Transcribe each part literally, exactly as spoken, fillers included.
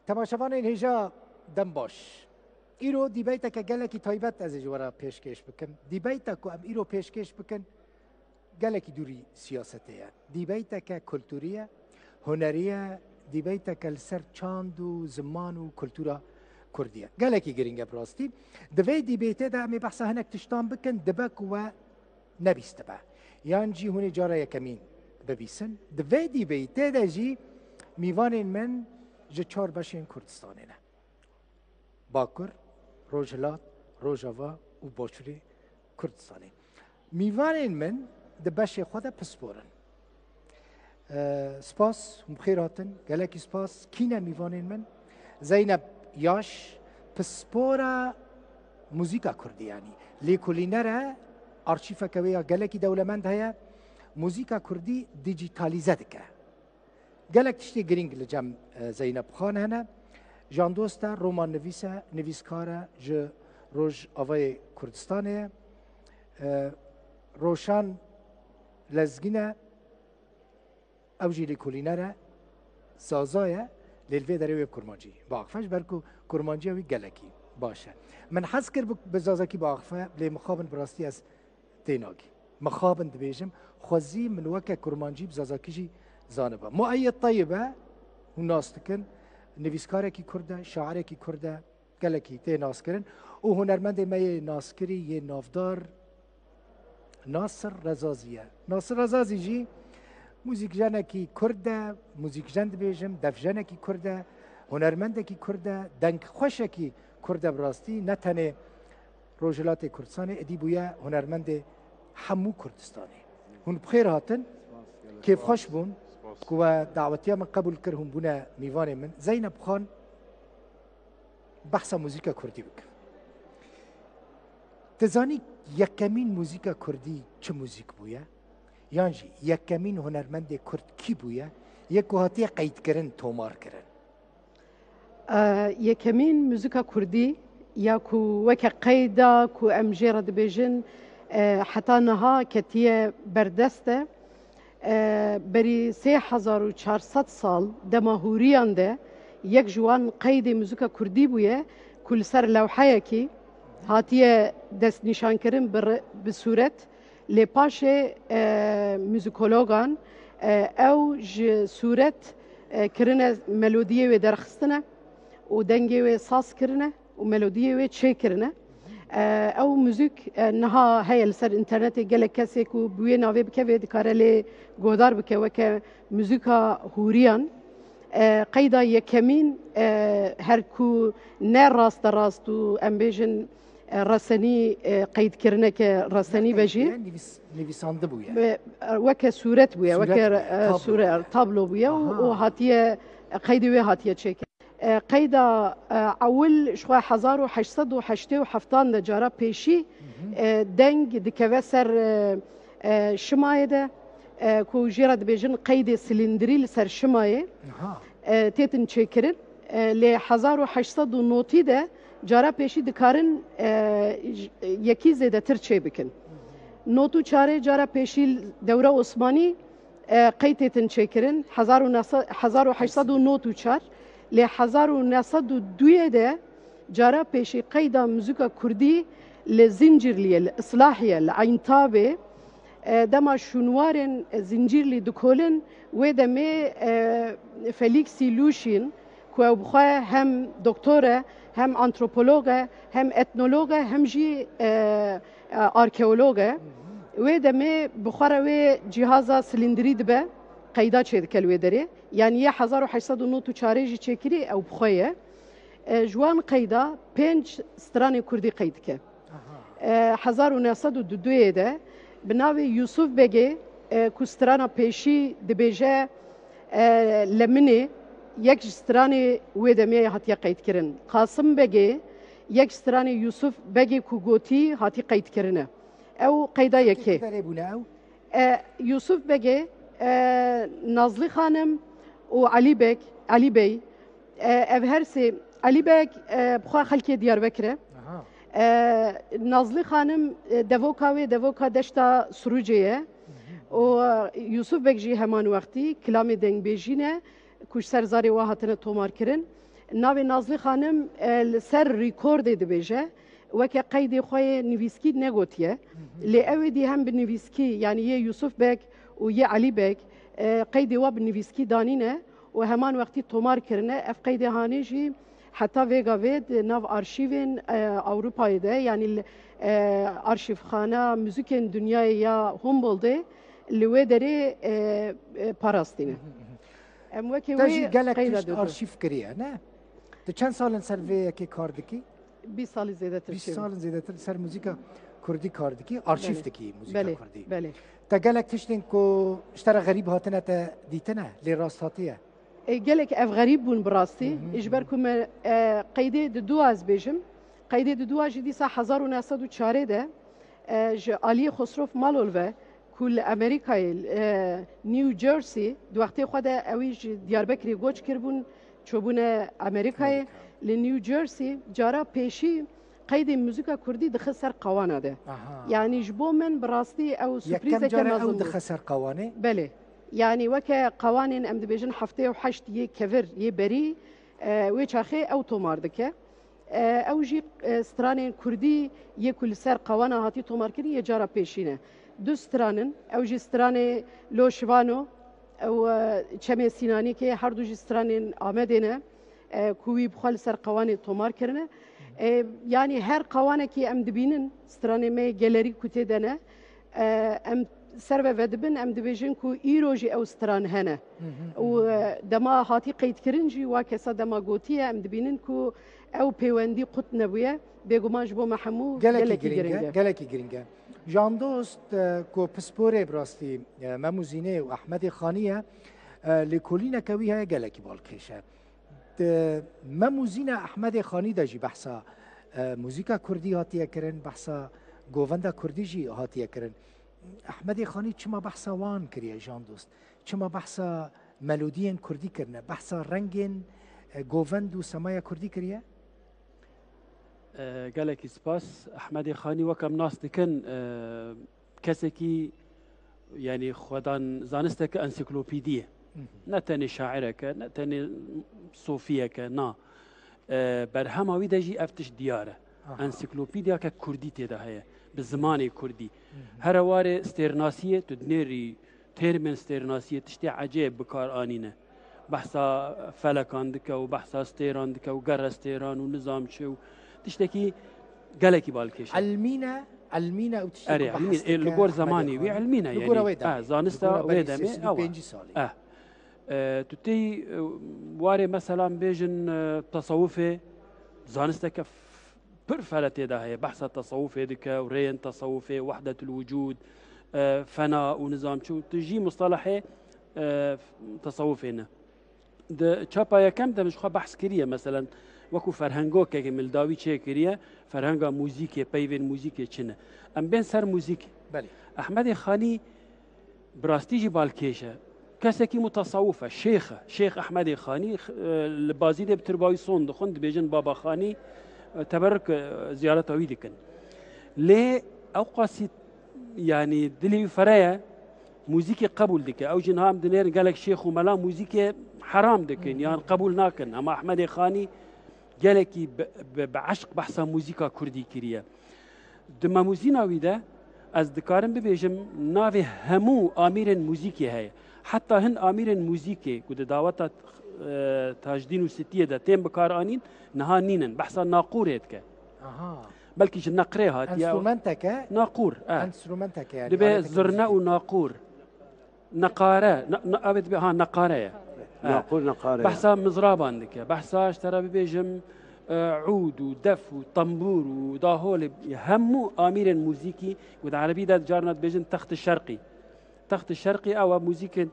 Temaşevanên hêja, dem baş. Îro dîbeyteke gelekî taybet ez ê ji we re pêşkêş bikim. Dîbeyta ku em îro pêşkêş bikin, gelekî dûrî siyasetê ye. Dîbeyteke kulturî ye, hunerî ye, dîbeyteke li ser çand û ziman û kultura kurdî ye. Gelekî girîng e bi rastî. Di vê dîbeytê de em ê behsa hinek tiştan bikin, dibe ku we nebîstibe. Yan jî hûn ê cara yekemîn bibîsin. Di vê dîbeytê de jî mîvanên min ji çar beşên Kurdistanê ne. Bakur, Rojhilat, Rojava û Başûrê Kurdistanê. Mîvanên min di beşê xwe de pispor in. Ee, spas, hûn bi xêr hatin, gelekî spas. Kî ne mîvanên min? Zeynep Yaş, pispora muzîka kurdî, yanî lêkolîner e, arşîfeke wê ya gelekî dewlemend heye, muzîka kurdî dîjîtalîze dike. Gelek tiştê girîng li cem, e, Zeynep Xan hene. Jandost e, romannivîs e, nivîskar e, ji Rojavayê Kurdistanê ye. E, Roşan Lezgîn e, ew jî lêkolîner e, zaza ye, lê li vê derê wê bi kurmancî biaxife, ji ber ku kurmanciya wî gelekî baş e. Min hez kir bi, bi zazakî biaxife, lê mixabin bi rastî ez tênagî. Mixabin dibêjim, xwezî min weke kurmancî bi zazakî jî zaniba. Muayyed Teyib e, hûn nas dikin, nivîskarekî kurd e, şairekî kurd e, gelekî tê naskirin û hunermendê me yê naskirî, yê navdar Nasir Rezazî ye. Nasir Rezazî jî muzîkjenekî kurd e, muzîkjen dibêjim, defjenekî kurd e, hunermendekî kurd e, dengxweşekî kurd e bi rastî, ne tenê Rojhilatê Kurdistanê, êdî bûye hunermendê hemû Kurdistanê. Hûn bi xêr hatin, kêfxweş bûn ku we dawetiya min qebûl kir, hûn bûne mîvanê min. Zeynep Xan, behsa muzîka kurdî bike. Ti zanî yekemîn muzîka kurdî çi muzîk bûye? Yan jî yekemîn hunermendê kurd kî bûye? Yê ku hatiye qeydkirin, tomarkirin? E, yekemîn muzîka kurdî ya ku weke qeyda ku em jê re dibêjin, e, heta niha ketiye berdest e. E, berî sê hezar û çar sed sal dema Hûriyan de yek ji wan qeydê muzîka kurdî bûye ku li ser lewheyekî hatiye destnîşankirin bi re-, bi sûret, lê paşê, e, muzîkologan, e, ew ji sûret, e, kirine melodiyê wê derxistine û dengê wê saz kirine û melodiyê wê çêkirine. E, ew muzîk, e, niha heye li ser înternetê, gelek kesê ku bi wê navê bikeve dikare lê guhdar bike weke muzîka Hûriyan. E, qeyda yekemîn, e, her ku ne rasterast û em bêjin, e, resenî, e, qeydkirineke resenî be jî. Nivîs-, nivîsandibûye. Be, e, weke sûret bûye, sûret weke, bûye, e, tablo sûre-, bûye, tablo bûye û, aha, û hatiye, e, qeydê wê hatiye çêkirin. E, qeyda, e, ewil ji xwe hezar û heşt sed û heştê û heft de cara pêşî, hı hı, e, deng dikeve ser, e, e, şimayê de, e, ku jê re dibêjin qeydê silîndirî li ser şimayê, aha, e, têtin çêkirin. E, lê hezar û heşt sed û notî de cara pêşî dikarin, e, j-, yekî zêdetir çê bikin. Not û çarê cara pêşî dewra Osmanî, e, qeyd têtin çêkirin, hezar û neh sed, hezar û heşt sed û nod û çar, lê hezar û neh sed û duyê de cara pêşî qeyda muzîka kurdî li Zincirliyê, li Islahiye, li Eyntabê, e, dema şûnwarên Zincirlî dikolin, wê demê, e, Felîksî Lûşîn, ku ew bi xwe hem doktor e, hem antropolog e, hem etnolog e, hem jî, e, e, arkeolog e. Wê demê bi xwe re wê cîhaza silîndirî dibe, qeyda çêdike li wê derê. Yanî yê hezar û heşt sed û nod û çarê jî çêkirî, ew bi xwe ye. E, ji wan qeyda pênc stranê kurdî qeyd dike. Aha. E, hezar û neh sed û duduyê de bi navê Yusuf Begê, e, ku strana pêşî dibêje, e, Leminê, yek ji stranê wê demê hatiye qeydkirin. Qasim Begê, yek ji stranê Yusuf Begê ku gotî, hatî qeydkirine. Ew qeyda yekê. Kî derê bûne ew? E, Yusuf Begê, e, Nazlî Xanim û Elî Beg, Elî Bey, e, ev her sê, Elî Beg, e, bi xwe xelkê Diyarbekir e. Aha. E, Nazlî Xanim, e, devoka wê, devoka Deşta Sirûcê ye. Hı hı. Û, e, Yusuf Beg jî heman wextî kilamê dengbêjî ne, ku ji ser zarê we hatine tomarkirin. Navê Nazlî Xanim, e, li ser rîkordê dibêje, weke qeydê xwe yê nivîskî negotiye. Lê ew êdî hem bi nivîskî, yanî yê Yusuf Beg û yê Elî Beg, e, qeydê we bi nivîskî danîne û heman wextî tomar kirine. Ev qeydê hanê jî heta vêga vê di nav arşîvên, e, Ewropayê de, yanî li, e, Arşîvxana Muzîkên Dinyayê ya Humboldtê li wê derê, e, e, parastîne. Em wekî Te jî wê gelek qeyda tişt didin. Arşîv kiriye, ne? Tu çend sal in ser vê yekê kar dikî? Bîst salî zêdetir Bîst çêbû. Sal in zêdetir li ser muzîka kurdî kar dikî, arşîv Belê. Dikî muzîka Belê. Kurdî. Belê. Te gelek tiştên ku ji te re xerîb hatine te dîtine, lê rast hatiye? E, gelek ev xerîb bûn bi rastî. Hı hı, Ji ber hı. Ku me, e, qeydê di dû ez bêjim. Qeydê di dû jî dîsa hezar û neh sed û çarê de, e, ji aliyê Xosrof Malol ve ku li Amerîkayê, e, New Jersey, di wextê xwe de ewî ji Diyarbekirê goç kiribûn, çûbûne Amerîkayê. Amerîka. Li New Jersey cara pêşî qeydê muzîka kurdî dixe ser qewana de. Aha. Yanî ji bo min bi rastî ew Yekem surprîzeke care mezin ew bû. Dixe ser qewanê? Belê. Yanî weke qewanên em dibêjin heftê û heşt yê kevir, yê berî, e, wê çaxê ew tomar dike. E, ew jî, e, stranên kurdî yê ku li ser qewana hatî tomarkirin yê cara pêşî ne. Du stran in, ew jî stranê Loşivano, ew, e, Çemê Sînanîkê, her du jî stranên Amedê ne, e, ku wî bi xwe li ser qewanê tomar kirine. E, yanî her qewanekî em dibînin, stranê me yê gelerî ku tê de ne, e, em ser ve vedibin, em dibêjin ku îro jî ew stran hene. Hı hı, Û, hı hı. E, dema hatî qeydkirin jî, wa kesa dema gotiye, em dibînin ku ew pêwendî qut nebûye. Bêguman ji bo me hemû Gelekî gelekî giring e, giring e. Gelekî giring e. Jandost, e, ku pisporê bi rastî, e, Mem û Zînê û Ehmedê Xanî ye, e, lêkolîneke wî heye gelekî balkêş e. Di Mem û Zîna Ehmedê Xanî de jî behsa, e, muzîka kurdî hatiye kirin, behsa govenda kurdî jî hatiye kirin. Ehmedê Xanî çima behsa wan kiriye, Jandost? Çima behsa melodiyên kurdî kirine? Behsa rengên, e, govend û semaya kurdî kiriye? E, gelekî spas. Ehmedê Xanî wek em nas dikin, e, kesekî, yanî xwedan zanisteke ensiklopîdî ye. Hı hı. Ne tenê şaireke, ne tenê sofiyeke, na. E, berhema wî de jî ev tişt diyar e. Aha. Ensiklopîdyake kurdî tê de heye, bi zimanê kurdî. Hı hı. Here warê stêrnasiyê, tu dinêrî termên stêrnasiyê tiştê ecêb bi kar anîne. Behsa felekan dike û behsa stêran dike û gerestêran û nizam çi û tiştekî gelekî balkêş e. Elmîne, elmîne û tiştê Erê, ku elmîn, behs e, li dike gor Ehmedê zemanî wî Xanî. Elmîne, Li gora yanî. Wê de, Eh, zanista li gora wê berî demê, sêzdeh û pêncî ewa. Salê. Eh. E, tu tê, e, warê meselan bêjin, e, tesewufê, zanisteke f-, pir fele tê de heye. Behsa tesewufê dike û rêyên tesewufê, wehdetul wicûd, e, fena û nizam çi û tu jî mustalehê, e, tesewufê ne. Di çapa yekem de min ji xwe behs kiriye, meselen, wekû ferhengokekê min li dawî çêkiriye, ferhenga muzîkê, peyvên muzîkê çi ne. Em bên ser muzîk. Belê. Ehmedê Xanî bi rastî jî balkêş e. Kesekî mutesewif e, şêx e. Şêx Ehmedê Xanî, e, li Bazîdê bi tirba wî son dixwin, dibêjin Baba Xanî, e, teberruk, e, ziyareta wî dikin. Lê ew qasî, yanî dilê wî fere ye, muzîkê qebûl dike. Ew jî niha em dinêrin gelek şêx û mela muzîkê heram dikin, yan qebûl nakin. Hema Ehmedê Xanî gelekî bi, bi, bi eşq behsa muzîka kurdî kiriye. Di memûzîna wî de ez dikarim bibêjim, navê hemû amîrên muzîkê heye. Heta hin amîrên muzîkê ku di daweta, e, Tajdîn û Sitiyê de tên bikaranîn, niha nînin. Behsa naqûrê dike. Aha. Belkî ji neqrê hatiye. Enstrumenteke? Naqûr, e. Enstrumenteke, yani, Dibe alete zurne muzîkî. Û naqûr. Neqare, ne, ne, evet, ha, neqare ye. Naqûr neqare ye. Behsa mizraban dike, behsa, ji te re bibêjim, e, ûd û def û tembûr û daholê, hemû amîrên muzîkî, ku di erebî de carna dibêjin textê şerqî. Textê şerqî ew e muzîkên,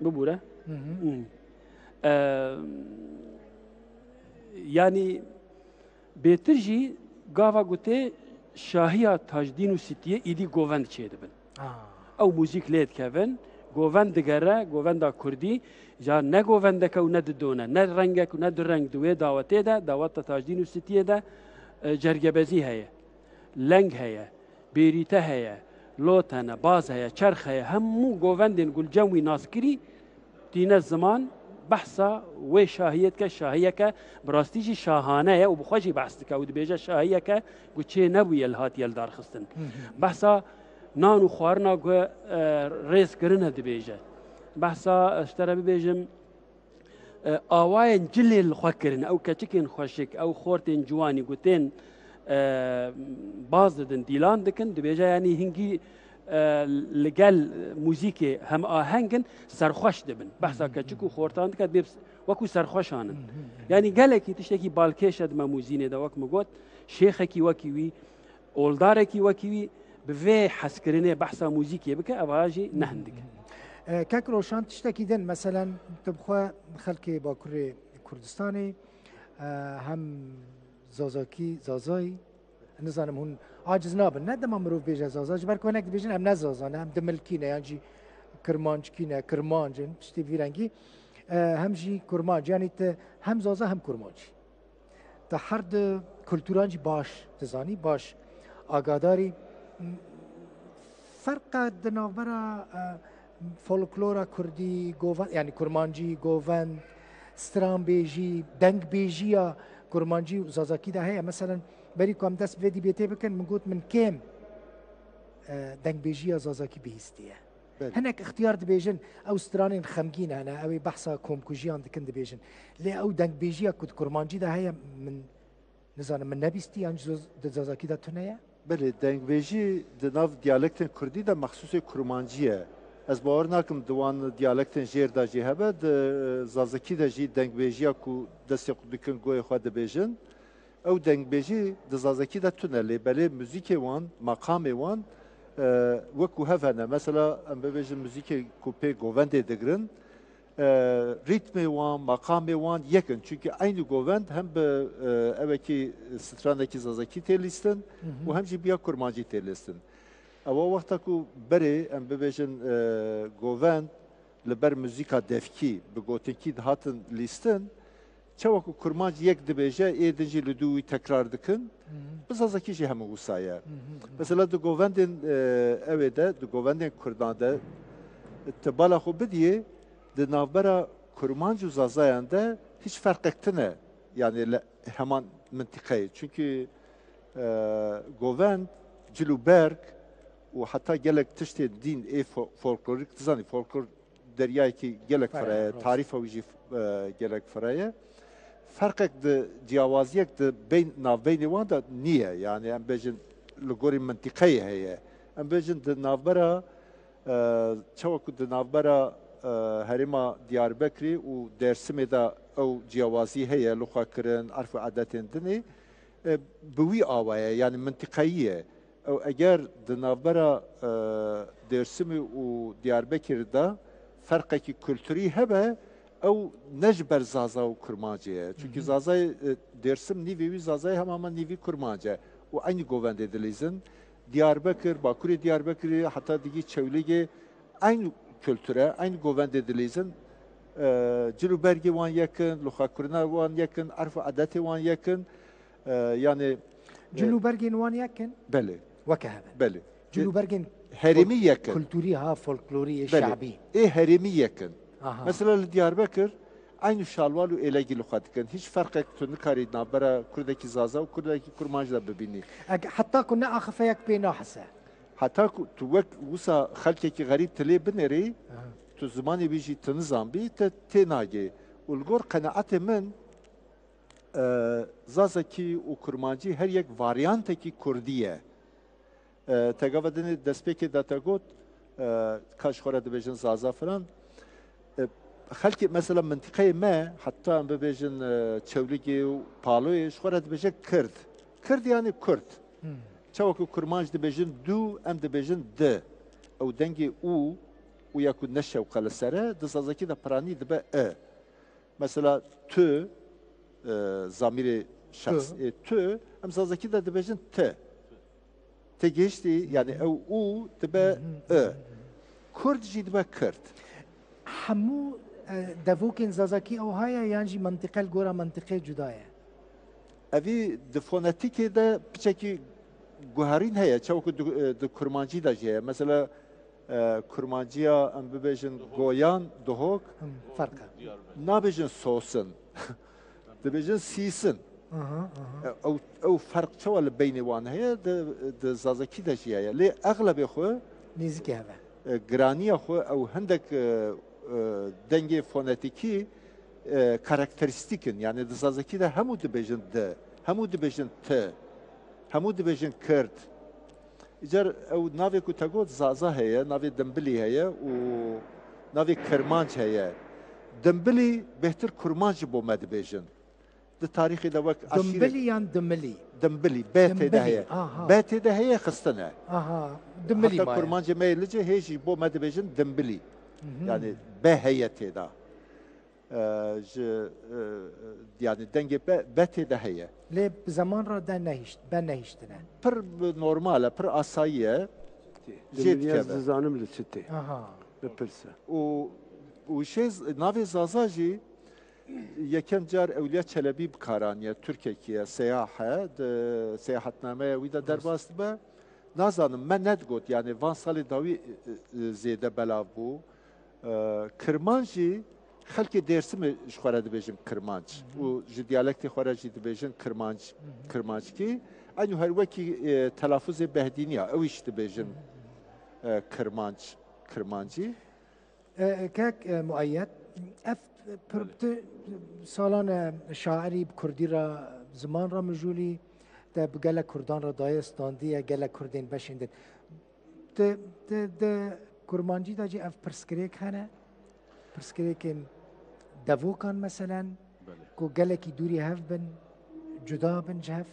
bibûre. Hı hı. Hı. E, yanî, Bêtir jî gava gotê şahiya Tajdîn û Sitiyê îdî govend çêdibin. Ah. Ew muzîk lê dikevin, govend digere, govenda kurdî, ja ne govendeke û ne di do ne, ne rengek û ne du reng di wê dawetê de, daweta Tajdîn û Sitiyê de, e, cergebezî heye, leng heye, bêrîte heye, lote ne, baz heye, çerx heye, hemû govendên ku li cem wî naskirî, tîne ziman, Behsa wê şahiyê dike, şahiyeke bi rastî jî şahane ye û bi xwe jî behs dike û dibêje şahiyeke ku çê nebûye li hatiye lidarxistin. Behsa nan û xwarina ku, e, rêz kirine dibêje. Behsa, ez ji te re bibêjim, e, awayên cilê li xwe kirin, ew keçikên xweşik, ew xortên ciwanî ku tên, e, baz didin, dîlan dikin, dibêje, yanî hingî, e, li gel muzîkê hem aheng in, serxweş dibin. Behsa keçik û xortan dike, dibê wekû serxweşan in. Yanî gelekî tiştekî balkêş e di me muzînê de, wek min got, şêxekî wekî wî, oldarekî wekî wî bi vê hezkirinê behsa muzîkê bike, eva jî ne hindik e. E, kek Roşan, tiştekî din, meselen, tu bi xwe xelkê Bakurê Kurdistanê, e, hem Zazakî, Zazayî, nizanim hûn aciz nabin, ne dema mirov bêje Zaza, ji ber ku hinek dibêjin em ne Zaza ne, em Dimilkî ne, yan jî Kirmanckî ne, Kirmanc in, tiştê vî rengî. E, hem jî Kurmanc, yanî tu hem Zaza hem Kurmancî. Te her du kulturan jî baş dizanî, baş agadarî. Ferqa di navbera, e, folklora kurdî, goven-, yanî kurmancî, govend, stranbêjî, dengbêjiya kurmancî û zazakî de heye. Meselen, berî ku em dest bi vê dîbêtê bikin, min got min kêm, e, dengbêjiya zazakî bihîstiye. Belê. Hinek ixtiyar dibêjin, ew stranên xemgîn hene, ew ê behsa komkujiyan dikin dibêjin. Lê ew dengbêjiya ku di kurmancî de heye, min nizanim, min nebîstî, yan jî di zazakî de tune ye? Belê, dengbêjî di nav diyalektên kurdî de mexsûsê kurmancî ye. Ez bawer nakim di wan diyalektên jêr de jî hebe, di zazakî de jî dengbêjiya ku destê xwe dikin goyê xwe dibêjin. Ew dengbêjî di zazakî de tune, lê belê muzîkê wan, maqamê wan, e, wekû hev hene. Mesela, em bibêjin muzîkê ku pê govendê digirin, e, rîtmê wan, maqamê wan yek in. Çunkî eynî govend hem bi, e, ewekî stranekî zazakî tê lîstin û hem jî biya kurmancî tê lîstin. Ewa wexta ku berê, em bibêjin, e, govend, li ber muzîka devkî, bi gotinkî dihatin lîstin, çawa ku kurmanc yek dibêje, ê din jî li dû wî tekrar dikin, bi zazakî jî hemû wisa ye. Mesela di govendên, e, ewê de, di govendên kurdan de, tu bala xwe bidiyê, di navbera kurmanc û zazayan de hiç ferqek tine, yani li heman mintiqeyê. Çunkî, e, govend, cil û berg û heta gelek tiştên dîn ê fo-, folklorîk, dizanî folklor deryayekî gelek fireh ye, tarîfa wî jî, e, gelek fireh ye. Ferqek di ciyawaziyek di beyn, navbeynê wan de niye. Yani em bêjin li gorî mintiqeyê heye. Em bêjin di navbera, e, çawa ku di navbera, e, herêma Diyarbekirê û Dêrsimê de ew ciyawazî heye, li xwe kirin, erf û edetên dinê, e, bi wî awa ye, yani mintiqeyî ye. Ew eger di navbera, e, Dêrsimê û Diyarbekirê de ferqekî kulturî hebe, ew ne ji ber Zaza û Kurmancê ye. Çunkî Zazayê, e, Dêrsim nîvê wî Zazayê hema hema nîvî Kurmanc e û eynî govendê dilîzin. Diyarbekir, Bakurê Diyarbekirê, heta digî Çewlîgê eynî kultur e, eynî govendê dilîzin. E, cil û bergê wan yek in, lixwekirina wan yek in, erf û edetê wan yek in. E, yani, e, cil û bergên wan yek in? Belê. Weke hev in. Belê. Cil û bergên herêmî yek in. Kulturî ha, folklorî, belê, şabî. Ê herêmî yek in. Aha. Mesela li Diyarbekir eynî şalwal û êlegî li xwe dikin. Hiç ferqek tu nikarî navbera kurdekî Zaza û kurdekî Kurmanc de bibînî. Eg-, heta ku ne axifeyek pê nahese. Heta ku tu wek wisa xelkekî xerîb tu lê binêrî, aha, tu zimanê wî jî tu nizanbî, te tê nagê. Û li gor qenaetê min, e, Zazakî û Kurmancî her yek varyantekî Kurdî ye. E, te gava dinê destpêkê de te got, e, ka ji xwe re dibêjin Zaza filan. E, xelkê mesela mintiqeyê me, heta em bibêjin, e, Çewlîgê û Paloyê, ji xwe re dibêje Kird. Kird yani Kurd. Hmm. Çawa ku Kurmanc dibêjin du, em dibêjin di. Ew dengê û, û ya ku ne şewqe li ser e, di Zazakî de piranî dibe e. Mesela tu, e, zamîrê şexs, tu, ê tu, em Zazakî de dibêjin ti. Te gihiştî, yani ew û dibe i. Kurd jî dibe kird. Hemû, e, devokên Zazakî ew haya yan jî mentiqe li gora mentiqê cuda ye? Evî di fonetîkê de piçekî guherîn heye, çawa ku di, e, di kurmancî de jî heye. Mesela, E, kurmanciya, em bibêjin, goyan, Duhok, Him, ferq e. nabêjin sosin. Dibêjin sîsin. Aha, aha. E, ew, ew ferq çawa li beynê wan heye, di, di zazakî de jî heye. Lê exlebê xwe, Nêzîkî heve. e, giraniya xwe, ew hindek, e, e, dengê fonetîkî, e, karakterîstîk in. Yani di zazakî de hemû dibêjin di, hemû dibêjin ti, hemû dibêjin kird. Îcar ew navê ku te got Zaza heye, navê Dimbilî heye û navê Kirmanc heye. Dimbilî bêhtir Kurmanc ji bo me dibêjin. Di tarîxê de wek aşîrek Dumbilî yan dimilî? Dimbilî, B tê de Dimbilî, heye. aha. B tê de heye xistine. Aha. Dimbilî Heta maye. Kurmancê me yê Licê hê jî bo me dibêjin Dimbilî. Yani B heye tê de. E, ji, e, e, yani dengê B, B tê de heye. Lê bi zeman re de nehişt, be nehiştine. Pir bi normal e, pir asayî ye. Jê Dimilî ez dikeve. dizanim li çi tê. Aha. Bipirse. Û, û şê z-, navê Zaza jî yekem car Ewliya Çelebî bi kar aniye, Tirkekî ye, seyah e, di seyahatnameya wî de derbas dibe. Nazanim, me nedigot, yani van salê dawî, e, e, zêde belav bû. E, Kirmanc jî xelkê Dêrsimê ji xwe re dibêjin Kirmanc. Û ji diyalektê xwe re jî dibêjin Kirmanc, Kirmanckî. Eynû her wekî, e, telafuzê Behdîniya, ew îş dibêjin, e, Kirmanc, Kirmancî. E, Kek e, Muayyed, ev pir-, tu salan e şairî bi kurdî re, ziman re mijûlî, te bi gelek kurdan re daye standiye, gelek kurdên beşên din. Di, di, di kurmancî de jî ev pirsgirêk hene, pirsgirêkên devokan meselen, Belê. ku gelekî dûrî hev bin, cuda bin ji hev,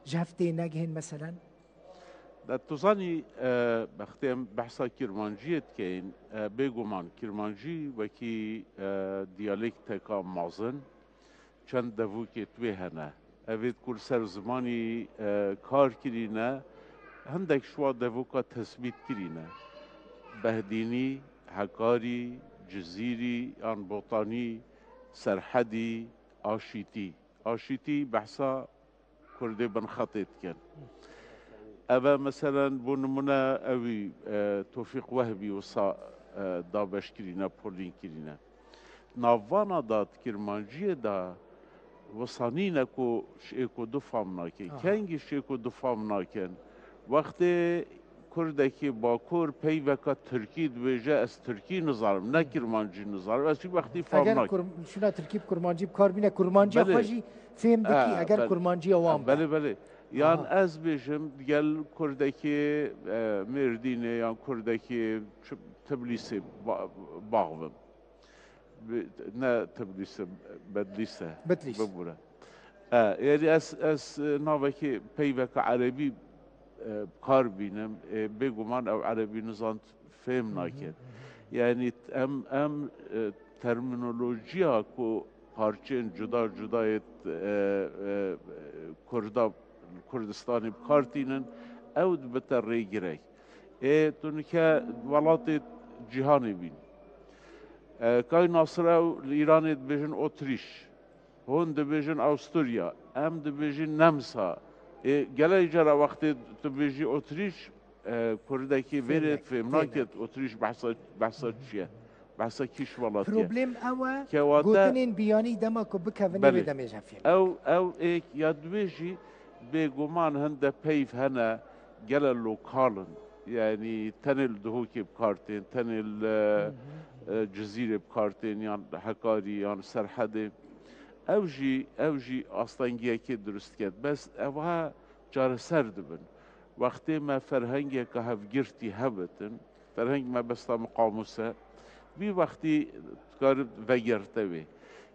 ji hev tê negihên meselen. De tu zanî, e, wextê em behsa kirmanciyê dikeyin, e, bêguman kirmancî wekî, e, diyalekteka mezin çend devûkê wê hene. Evê ku li ser zimanî, e, kar kirîne, hindek ji wa devûka tesbît kirîne. Behdînî, Hekarî, Cizîrî, yan Botanî, Serhedî, Aşîtî. Aşîtî behsa Kurdê binxetê dikin. Ev e, meselen, bo nimûne ewî, e, Tofîq Wehbî wisa, e, dabeş kirîne, polîn kirîne. Navana da di kirmanciyê de wisa nîne ku ji êk û du fam nake. Aha. Kengî ji êk û du fam nakin? Wextê Kurdekî Bakur peyveka Tirkî dibêje, ez Tirkî nizanim, ne Kirmancî nizanim, ez jî wextî fam Eger nakim. Kurm-, şuna Tirkî bi Kurmancî bi kar bîne, Kurmanciya Belê. xwe jî fêm dikî, E, eger belê. Kurmanciya wan be. Belê, belê. Yan Aha. ez bêjim, digel Kurdekî, e, Mêrdînê yan Kurdekî Ç-, Tiblîsê ba-, baxvim. Bi-, ne Tiblîsê, Bedlîse. Bedlîs. Bibûre. E, yani ez, ez, e, navekî peyveka erebî, e, kar bînim. E, bêguman ew erebî nizan fêm nakin. Yani em, em, e, terminolojiya ku parçeyên cuda cuda yê, e, e, Kurda, Kurdistanê bi kar tînin, ew dibite rêgirek. Ê tu nike welatê cîhanê bîn. E, Kay Nasir ew li Îranê dibêjin Otrîş. Hûn dibêjin Awusturya. Em dibêjin Nemsa. Ê, gelek cara wextê tu bêjî Otrîş, e, Kurdekî vê rê Fêmek, fêm fêmek. naket Otrîş behsa, behsa çi ye? Behsa kîş welatî ye? Problem ew e, Kewate gotinên biyanî dema ku bikevin ê Belê. wê demê ji hev fêm. Ew, ew êk ya dibêjî bêguman hinde peyv hene gele lokal in. Yani tenê li Duhokê bi kar tên, tenê li, e, Cizîrê bi kar tên, yan Hekarî, yan Serhedê. Ew jî, ew jî astengiyekê dirust ket. Bes ev ha çareser dibin. Wextê me ferhengeke hevgirtî hebitin, ferheng me besta min qamûs e, vî wextî dikare vegerite wê.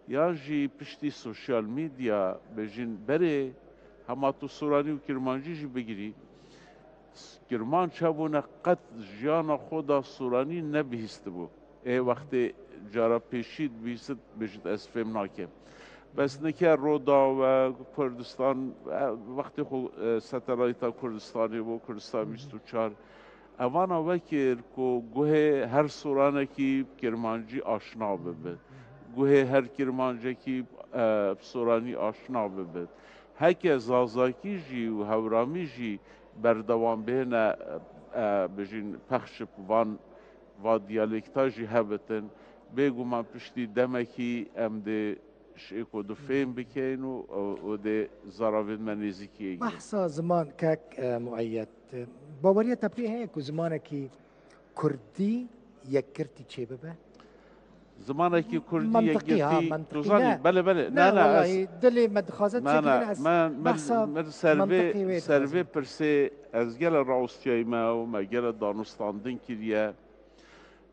Yan jî piştî sosyal medya, bêjin berê, hema tu soranî û kirmancî jî bigirî, Kirmanc hebûne qet jiyana xwe de soranî nebihîstibû. Ê wextê cara pêşî dibihîstit, bêjit ez fêm nakim. Bes nike Rodaw e, Kurdistan, e, wextê xwe, e, satelayta Kurdistanê bû, Kurdistan bîst û çar. Evana wekir ku guhê her soranekî kirmancî aşna bibit. Guhê her kirmancekî, e, soranî aşna bibit. Heke zazakî jî û hewramî jî berdewam bihêne, e, e, bijîn pexş bi van va diyalekta jî hebitin. Bêguman piştî demekî em dê şêko du fêm bikeyin û, û, û dê zaravên me nêzîkî yek bibin. Behsa ziman kek, e, Mueyyed, e, baweriya te pê heye ku zimanekî kurdî yekgirtî çêbibe? Zimanekî kurdî Mantiqî ha, yekgirtî, mantiqî tu zanî, ne. Belê, belê. Ne, ne, ne, wellahî, ez dilê me dixwaze çêkirine, ez me, me, behsa me ser vê, mantiqî wê ser vê dixwazim. Pirsê ez gele rawestiyayî me û me gele danûstandin kiriye.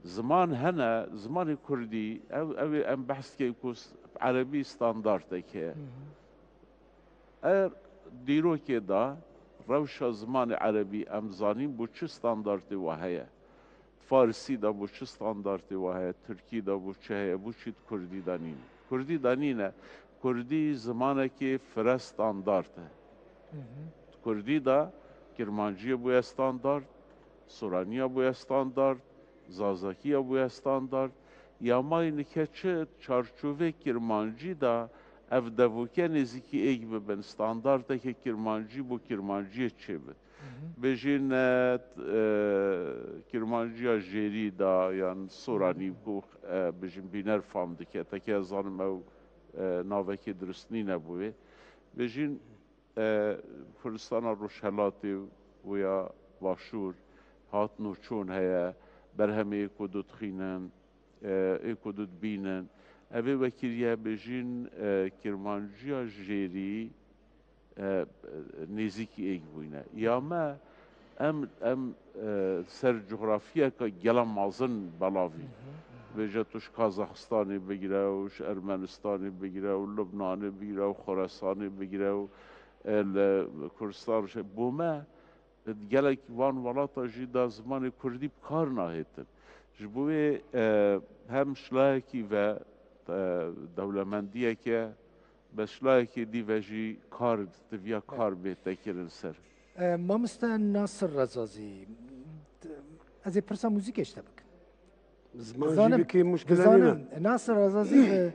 Ziman hene, zimanê kurdî, ew, ew ê em behs dikin ku s-, erebî standartek heye. Hı hı. Er dîrokê de rewşa zimanê erebî em zanîn bo çi standartê we heye. Farisî de bo çi standartê we heye, tirkî de bo çi heye, bo çi di kurdî de nîne. Kurdî de nîne. Kurdî zimanekê fire standart e. Hı hı. Di kurdî de kirmanciyê bûye standart, soraniya bûye standart, zazakiya bûye standart. Ya mayî nike çi çarçovê kirmancî de ev devûke nêzîkî êk bibin, standarteke kirmancî bo kirmanciyê çêbin. Hı hı. Bêjin, e, t-, e, kirmanciya jêrî de yan soranî ku, e, bêjin bîner fam dike, teke ez zanim ew, e, navekê dirust nîne bo wê. Bêjin, e, Kurdistana Rojhelatê û ya Başûr hat nûçon heye, berhemê êk û du dixînin, e, êk û du dibînin. Ev ê wekiriye bêjin, e, kirmanciya jêrî, e, nêzîkî êk bûyne. Ya me em, em, e, ser cografiyeke gela mezin belavîn. Hı hı, hı hı. Bêje tu ji Kazaxistanê bigire û ji Ermenistanê bigire û Lubnanê bigire û Xorasanê bigire û, e, li Kurdistan, bo me, di gelek van welata jî de zimanê kurdî bi kar nahêtin. Ji bo wê, e, hem ji layekî ve, e, dewlemendiyeke, be ji layekê dî ve jî kar, diviya kar bête kirin ser. E, mamoste Nasir Rezazî, ez ê pirsa muzîkê ji te bikim. Ziman jî Dizanim, bikî muşkile nîne. Dizanim, Nasir Rezazî, e,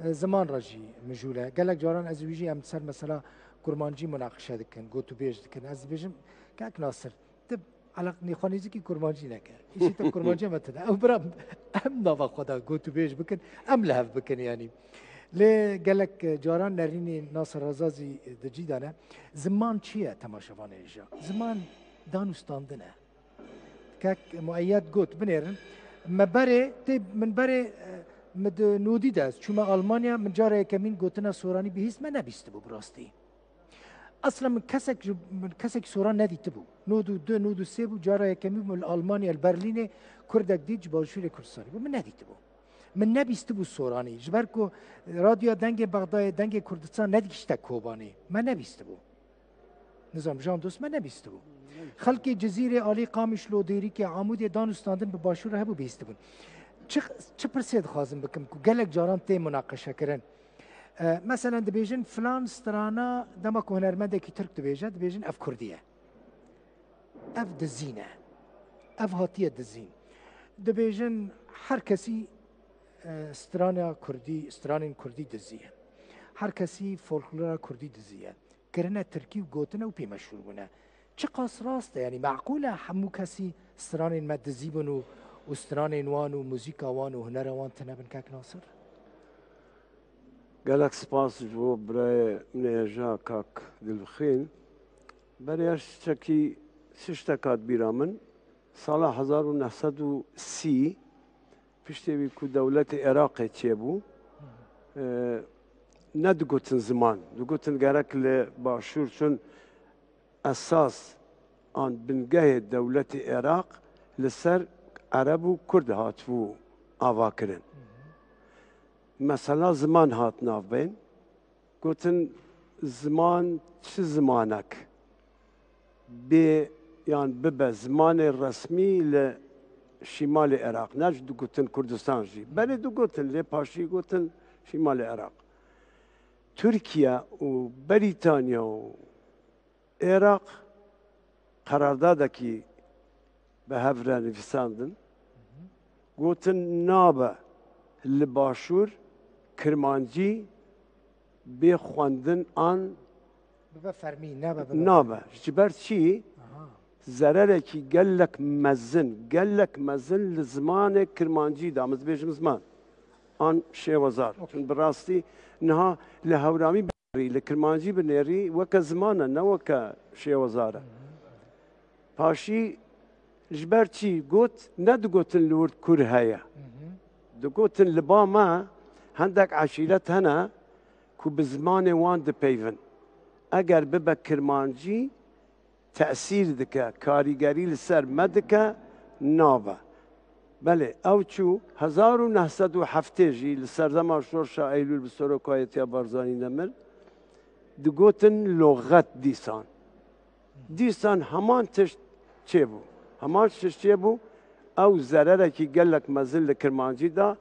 e, ziman re jî mijûl e. Gelek caran ez û wî jî em ser mesela kurmancî munaqişe dikin, gotûbêj dikin. Ez dibêjim, kek Nasir, tu eleq nêxwenêzîkî kurmancî neke. Îşî te kurmancî me tune. Ew bira em nava xwe de gotûbêj bikin, em li hev bikin yanî. Lê gelek caran nerînê Nasir Rezazî di cî de ne. Ziman çi ye temaşevanê hêja? Ziman danûstandin e. Kek Mueyyed got, binêrin. Me berê, tê min berê, e, min di nodî de ez çûme Almanya, min cara yekemîn gotina soranî bihîst, me nebîstibû bi rastî. Esla min kesek ji, min kesekî soran nedîtibû. Nod û du, nod û sê bû, cara yekemîn bû li Almanya, li Berlînê kurdek dît ji Başûrê Kurdistanê bû. Min nedîtibû. Min nebîstibû soranî. Ji ber ku Radyoya Dengê Bexdayê, Dengê Kurdistan nedigihîşte Kobanê. Me nebîstibû. Nizam, Jan Dost me nebîstibû. Xelkê Cizîrê, Alî Qamişlo, Dêrikê, Amûdê danûstandin bi Başûr re hebû bihîstibûn. Çi, çi pirsê dixwazim bikim ku gelek caran tê munaqeşekirin. E, meselen dibêjin filan strana dema ku hunermendekî Tirk dibêje, dibêjin ev Kurdî ye. Ev dizîn e. Ev hatiye dizîn. Dibêjin her kesî, e, strana Kurdî, stranên Kurdî dizî ye. Her kesî folklora Kurdî dizî ye. Kirine Tirkî û gotine û pê meşhûr bûne. Çiqas rast e, yanî meqûl e hemû kesî stranên me dizî bin û, û stranên wan û muzîka wan û hunera wan tune bin kek Nasir? Gelek spas ji bo birayê min ê hêja kak Dilbixwîn. Berê ez çekî tiştek hat bîra min. Sala hezar û neh sed û sî, piştê wî ku dewletê Iraqê çêbû, e, nedigotin ziman. Digotin gerek li Başûr çûn esas an bingehê dewletê Iraq li ser Ereb û Kurd hatibû avakirin. Mesela ziman hat navbên. Gotin ziman çi zimanek bê yan bibe zimanê resmî li şîmalê Iraq. Ne jî digotin Kurdistan jî. Berê digotin, lê paşî gotin şîmalê Iraq. Tirkiye û Berîtanya û Iraq qerardadekî bi hev re nivîsandin. Gotin nabe li Başûr Kirmancî bê xwendin an Bibe fermî, nabe bibe nabe. Fermî. Ji ber çi? Aha. zererekî gelek mezin, gelek mezin li zimanê kirmancî de, em dibêjim ziman, an şêwezar. Okey. Çun bi rastî niha li Hewramî binêrî, li kirmancî binêrî, weke ziman e, ne weke şêwezar e. Paşî ji ber çi got, ne digotin li wir kur heye. Digotin li ba me hendek eşîret hene ku bi zimanê wan dipeyvin. Eger bibe kirmancî, tesîr dike, karîgerî li ser me dike, nabe. Belê, ew çû, hezar û neh sed û heftê jî li serdema Şorşa Eylûl bi serokayetiya Barzanî Demir, digotin loxet dîsan. Dîsan heman tişt çêbû. Heman tişt çêbû, ew zererekî gelek mezin li kirmancî da,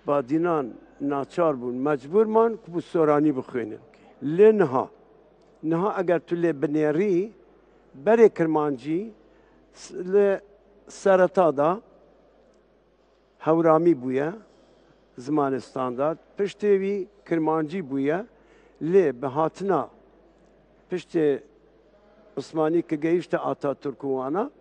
badînan naçar bûn, mecbûr man ku bi soranî bixwînin. Lê niha, niha eger tu lê binêrî, berê kirmancî s-, li sereta da hewramî bûye, zimanê standard, piştê wî kirmancî bûye, lê bi hatina piştê Osmanî ki gehişte Atatürk û wana,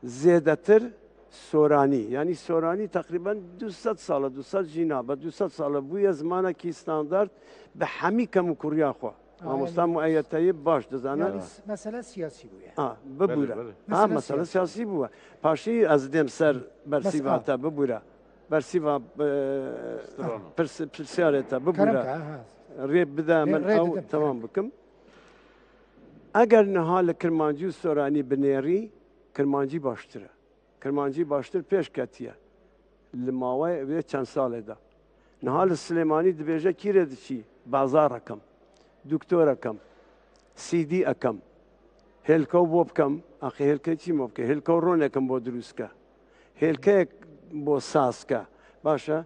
zêdetir soranî. Yanî soranî teqrîben du sed sal e, du sed jî nabe, du sed sal e bûye zimanekî standard bi hemî kemûkuriya xwe. Mamosta Mueyyed Teyib baş dizane. Yanî s-, mesele siyasî bûye. Ha, bibûre. Belê, belê. Ha, mesele siyasî bûye. Paşî ez dêm ser bersîva te, bibûre. Bersîva, e, pirs-, pirsyarê te, bibûre. Rê bide min ew temam bikim. Eger niha li kirmancî û soranî binêrî, kirmancî baştir e. Kirmancî baştir pêş ketiye. Li mawê vê çend salê de. Niha li Silêmanî dibêje kîrê diçî? Bazar ekim, doktor ekim, C D ekim, hêlkew bo bikim, axê hêlkê çî mo bike? Hêlkew ronekim bo dirûst ke. Hêlkeyek bo saz ke. Baş e.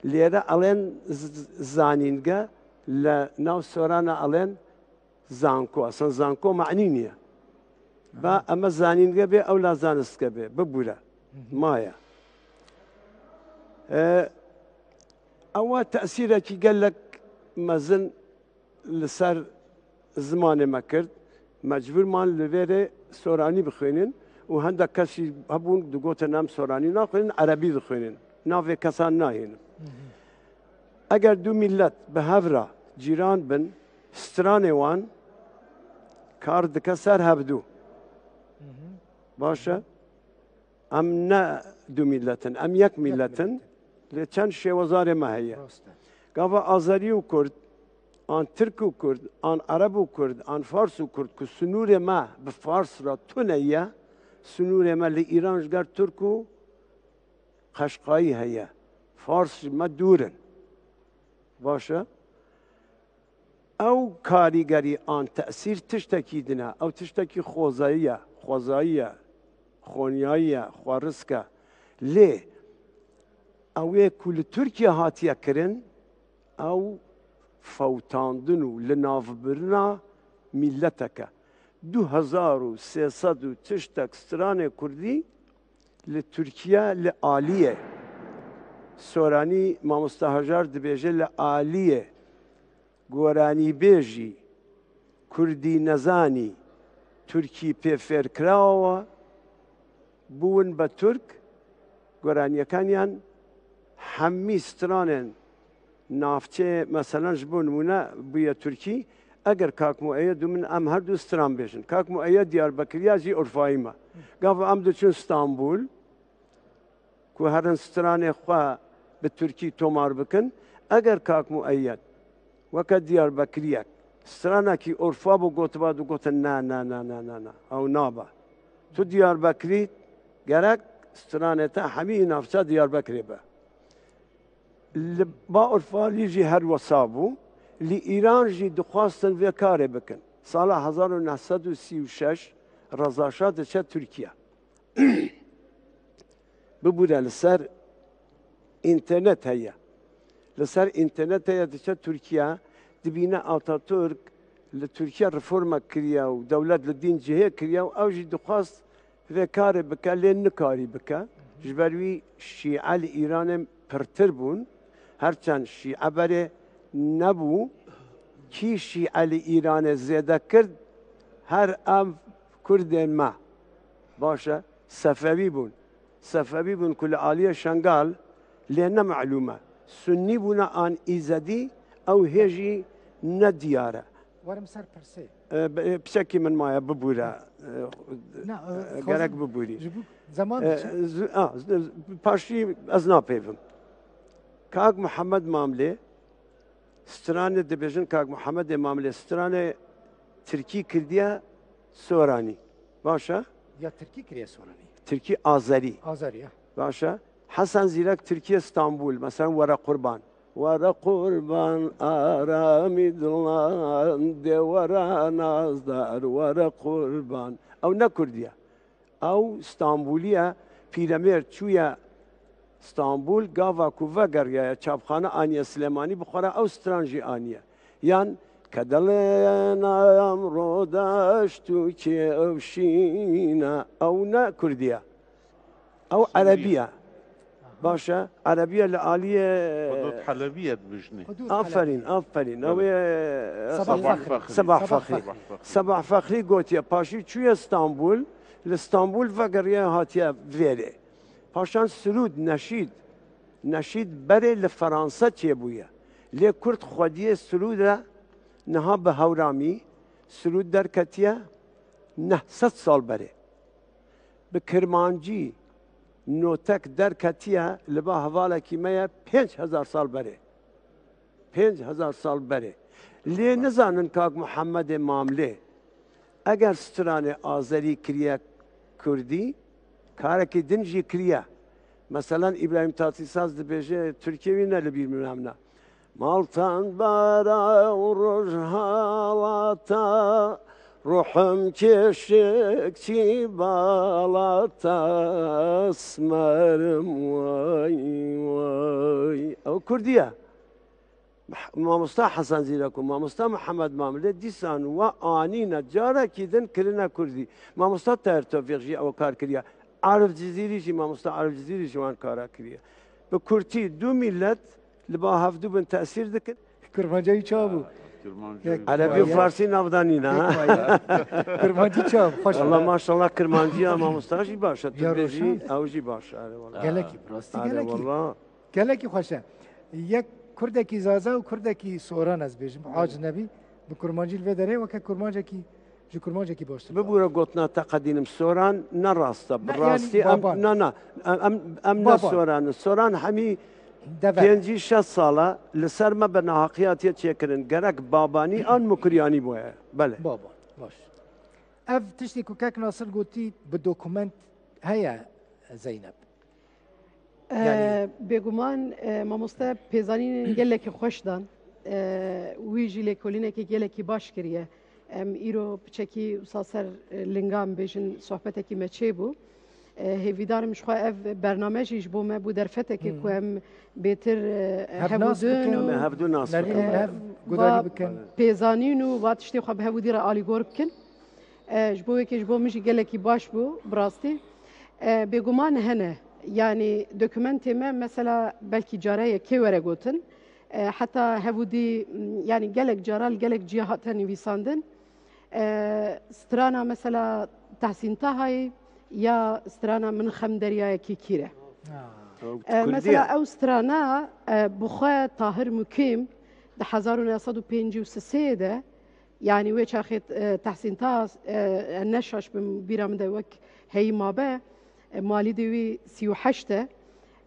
Lêre alen z-, zanînge li nav sorana alen zanko. Aslında zanko manî niye. Ba eme zanînge bê, ew la zanistke bê. Bibûre. Maye. E, ewa tesîrekî gelek mezin li ser zimanê me kir. Mecbûr man li vêrê soranî bixwînin û hende kesî hebûn digotin em soranî naxwînin, erebî dixwînin. Navê kesan nahênin. Eger du millet bi hev re cîran bin, stranê wan kar dike ser hevdu. Baş e? Em ne du millet in, em yek millet in. Lê çend şêwezarê me heye. Gava Azerî û Kurd, an Tirk û Kurd, an Ereb û Kurd, an Fars û Kurd ku sinûrê me bi Fars re tune ye, sinûrê me li Îran ji ger Tirk û Qeşqayî heye. Fars ji me dûr in. Baş e? Ew karîgerî an tesîr tiştekî din e. Ew tiştekî xwezayî ye, xwezayî ye, xonyayî ye, xwerisk e. Lê ew ê ku li Tirkiye hatiye kirin, ew fewtandin û linavbirina mîletek e. Du hezar û sê sed û tiştek stranê kurdî li Tirkiye li aliyê. Soranî mamosta Hajar dibêje li aliyê. Goranîbêjî, kurdî nezanî, tirkî pê fêrkirawa bûn be tirk, goraniyekaniyan hemî stranên navçeyê, meselen ji bo nimûne bûye tirkî, eger Kak Mueyyed û min em her du stran bêjin. Kak Mueyyed Diyarbekiriya jî Urfayî me. Gava em diçin Stanbul, ku herin stranê xwe bi tirkî tomar bikin. Eger Kak Mueyyed weke Diyarbekiriyek stranekî Urfa bû gotiba, digotin, na, na, na, na, na, na, ew nabe. Tu Diyarbekirî, gerek stranê te hemî navça Diyarbekirê be. Li ba Urfalî jî her wesa bû. Li Îran jî dixwastin vê karê bikin. Sala hezar û neh sed û sî û şeş Reza Şah diçe Tirkiye. Bibûre li ser înternet heye. Li ser înternet heye, diçe Tirkiye, dibîne Atatürk li Tirkiye reforme kiriye û dewlet li dîn cihê kiriye û ew jî dixwest vê karê bike, lê nikarî bike. Ji ber wî Şîe li Îranê pirtir bûn. Her çend Şîe berê nebû, kî Şîe li Îranê zêde kir, her ev Kurdên me, baş e, Sefewî bûn. Sefewî bûn ku li aliyê Şengal lê ne melûm e. Sunnî bûne an Îzedî, ew hê jî ne diyar e. Werim ser pirsê. E, be-, piçekî min maye, bibûre. E, Na, e, e, gerek xwazim bibûrî. Ji bo zaman E, diçe. zu-, a, z-, z-, paşî ez napeyvim. Kak Muhammed Mamlê, stranê dibêjin, Kak Muhammedê Mamlê stranê tirkî kirdiye Soranî. Baş e? Ya tirkî kiriye Soranî. Tirkî Azerî. Azerî, ya. Baş e. Hesen Zîrek tirkiye Stanbul. Mesela Were Qurban. Were qurban aramî dilan de were nazdar were qurban. Ew ne kurdiye. Ew Stanbulî ye, pîremêr çûye Stanbul, gava ku vegeriyaye çapxane aniye Silêmanî, bi xwe re ew stran jî aniye. Yan Kedilê Nemroda ştûkê ew şîne, ew ne kurdî ye. Ew Sûrî ye. Erebî ye. Baş e, erebî ye li aliyê Hudud Helebî ye dibêjinê. Hudud Aferîn, Helebî. Aferîn. Belê. Ew ê, Sebah Sebah Fexrî. Fexrî. Sebah Sebah Fexrî. Fexrî. Sebah Fexrî gotiye, paşî çûye Stanbul, li Stanbul vegeriye hatiye vêrê. Paşan sirûd, neşîd, neşîd berê li Feransa çêbûye. Lê Kurd xwediyê sirûd e, niha bi hewramî sirûd derketiye neh sed sal berê. Bi kirmancî notek derketiye, li ba hevalekî me ye pênc hezar sal berê. Pênc hezar sal berê. Lê nizanin Kak Muhammedê Mamlê, eger stranê azerî kiriye kurdî, karekî din jî kiriye. Meselan, Îbrahîm Tatlîsaz dibêje, tirkiyê wî ne li bîr min hebne. Maltan bara û rojhalata, ruhum keşikçî balata, smerim way way. Ew kurdî ye. Meh-, Mamosta Hesen Zîrek û Mamosta Mihemed Mamlê dîsan we anîne, carekî din kirine kurdî. Mamosta Tahir Tofîq jî ew kar kiriye. Arif Cizîrî jî, Mamosta Arif Cizîrî jî wan kara kiriye. Bi kurtî, du milet li ba hevdû bin tesîr dikin. Kurmancayî çawa bû? Kurmancayî. Yek Erebî û maye. Farsî navdanî ne, ha? Yek maye. Kurmancî çawa bû? Xweş. Allah maşallah, Kurmancî ya mamosta jî baş e. Tu Ya bêjî, Roşan. Ew jî baş e. Erê wallah. Gelekî, bi rastî Erê gelekî. Wallah. Gelekî xweş e. Yek kurdekî Zaza û kurdekî Soran ez bêjim. Belê. Ac nebî. Bi kurmancî li vê derê weke kurmancekî, ji kurmancekî baştir. Bibûre gotina te qedînim Soran ne rast e. Bi Ne, yani rastî em, Baban. na, na. Em, em, em ne Baban. Soran in. Soran hemî Dever. pêncî şeş sal e li ser me bi nehaqiya tiye çêkirin. Gerek Babanî an Mukiryanî boye. Belê. Baban. Baş. Ev tiştê ku kek Nasir gotî bi dokument heye, Zeynep? Yanî Ee, bêguman, e, mamoste pêzanînên gelekî xweş dan. Ee, wî jî lêkolînekê gelekî baş kiriye. Em îro piçekî wisa ser, e, linga em bêjin sohbetekî me çêbû. E, hêvîdarim ji xwe ev bername jî ji bo me bû derfeteke Hmm. ku em bêtir, e, Hev nas hevûdin bikin. û, Em ê hevdû nas nerî bikin. hev e, gudarî va bikin. pêzanîn û va tiştê xwe bi hevûdî re alîgor bikin. E, ji bo wekê ji bo min jî gelekî baş bû, bi rastî. E, bêguman hene. Yanî dokumentê me mesela belkî cara yekê were gotin. E, heta hevûdî, m, yanî gelek cara li gelek ciya hate nivîsandin. E, strana mesela Tehsîn Tahayî ya strana Min xem deryayekî kîr e. Ha. Ew E, Kurdî mesela ye. ew strana, e, bi xwe Tahir Mukîm di hezar û neh sed û pêncî û sê de, yanî wê çaxê, e, Tehsîn Taha, e, ne şaş bim, bîra min de wek heyî mabe, e, malîdê wî sî û heşt e.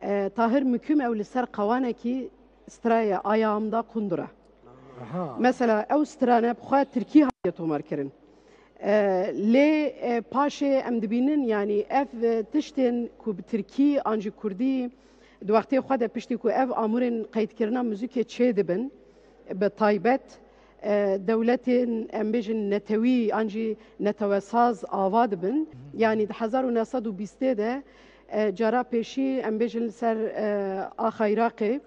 E, Tahir Mukîm ew li ser qewanekî straye, Ayağımda kundur e. Aha. Mesela ew strane bi xwe tirkî hatiye tomar kirin. E, lê, e, paşê em dibînin, yanî ev, e, tiştên ku bi tirkî an jî kurdî di wextê xwe de piştî ku ev amûrên qeydkirina muzîkê çê dibin, bi taybet, e, dewletên, em bêjin, netewî an jî netewesaz ava dibin. Yanî di hezar û neh sed û bîstê de, e, cara pêşî, em bêjin, li ser, e, axa Iraqê,